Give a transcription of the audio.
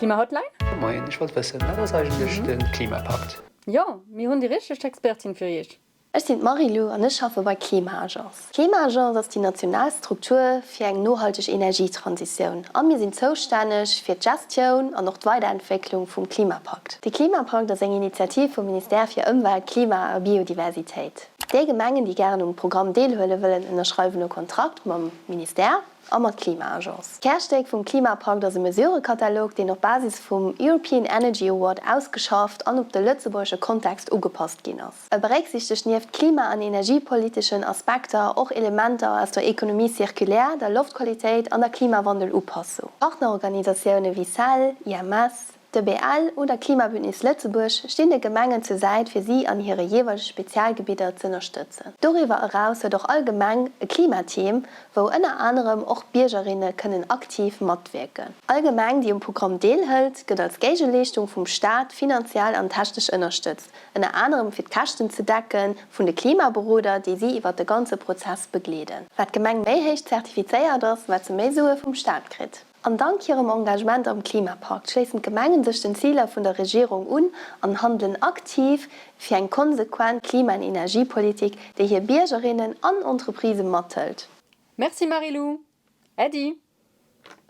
Klima-Hotline? Moien, ech wollt wëssen, wat ass eigentlech de Klimapakt? Jo, mir hunn déi richteg Expertin fir Iech. Ech sinn d'Marie-Lou an ech schaffe bei Klima-Agence. D'Klima-Agence ass déi national Struktur fir eng nohalteg Energietransitioun a mir sinn zoustänneg fir d'Gestioun an och d'Weiderentwécklung vum Klimapakt. De Klimapakt ass eng Initiativ vum Ministère fir Ëmwelt, Klima a Biodiversitéit. Déi Gemengen, déi gären um Programm deelhuele wëllen, ënnerschreiwen e Kontrakt mam Ministère a mat Klima-Agence. D'Kärstéck vum Klimapakt ass e Mesurëkatalog, deen op Basis vum European Energy Award ausgeschafft an op de lëtzebuergesche Kontext ugepasst ginn ass. E berécksiichtegt nieft klima an energiepoliteschen Aspekter och Elementer aus der Économie circulaire, der Loftqualitéit an der Klimawandelupassung. Partnerorganisatioune wéi cell, IMS, De BL oder Klimabündnis Lëtzebuerg stinn de Gemengen zur Säit fir si an hire jeeweilege Spezialgebidder z'ënnerstëtzen. Doriwwer eraus huet och all Gemeng e Klimateam, wou ënner anerem och Biergerinne kënnen aktiv matwierken. All Gemeng, déi um Programm deelhëlt, gëtt als Géigeleeschtung vum Staat finanziell an technesch ënnerstëtzt, ënner anerem fir d'Käschten ze decke vun de Klimaberoder, déi si iwwer de ganze Prozess begleeden. Wat d'Gemeng méi héich zertifizéiert ass, wat se méi Sue vum Staat kritt. An dank hirem Engagement am Klimapakt schléissen d'Gemengen sech den Ziler vun der Regierung un an handelen aktiv fir eng konsequent Klima an Energiepolitik, déi hir Biergerinnen an Entreprisë mathëlt. Merci Marilou. Äddi.